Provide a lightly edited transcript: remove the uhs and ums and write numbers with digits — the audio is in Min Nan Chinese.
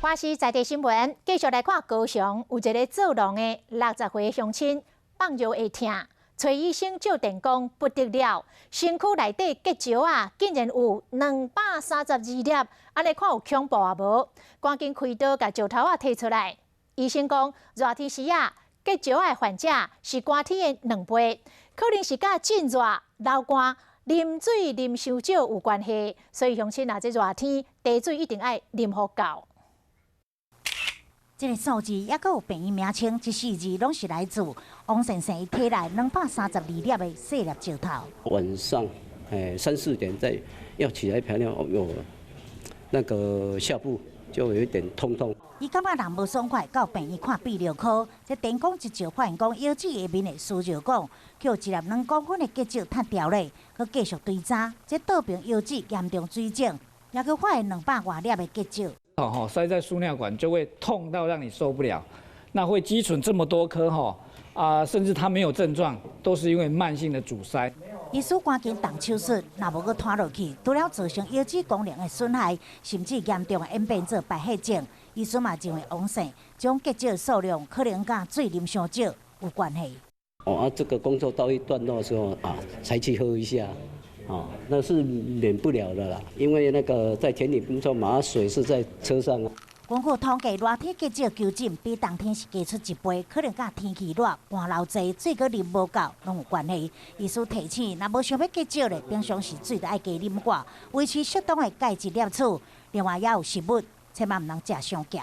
華視在地新聞繼續來看高雄，有一个做農的60歲鄉親放尿會疼，揣醫生照電講不得了，身軀內底結石啊，竟然有232粒，按呢看有恐怖啊無？趕緊開刀共石頭仔提出來。醫生講，熱天時啊，結石的患者是寒天的2倍，可能是佮進熱、流汗、啉水啉傷少有關係，所以鄉親若這熱天，茶水一定愛啉予夠。這个數字猶閣有病院名稱，這四字攏是來自王先生伊體內232粒的細粒石頭。晚上，三四點在要起來排尿，有那個下腹就有一點痛痛。伊感覺人無爽快，到病院看泌尿科，這電光一照，發現講腰子下面的輸尿管，予一粒2公分的結石窒著咧，閣繼續追查，這倒爿腰子嚴重水腫，猶閣發現200外粒的結石。哦，塞在輸尿管就會痛到讓你受不了，那會積存這麼多顆哈啊，甚至他沒有症狀，都是因為慢性的阻塞。醫師趕緊動手術，若無閣拖落去，除了造成腰子功能的損害，甚至嚴重的演變做敗血症。醫師嘛認為王姓這種結石數量可能佮水啉傷少有關係。哦啊，這個工作到一段落的時候啊，才去喝一下。哦，那是免不了的啦，因為那個在田裡工作嘛，水是在車上。根據統計，熱天結石求診比冬天是加出一倍，可能佮天氣熱、汗流濟、水閣啉無夠攏有關係。醫師提醒，若無想欲結石咧，平常時水著愛加啉寡，維持適當的鈣質攝取。另外，也有食物，千萬毋通食傷鹹。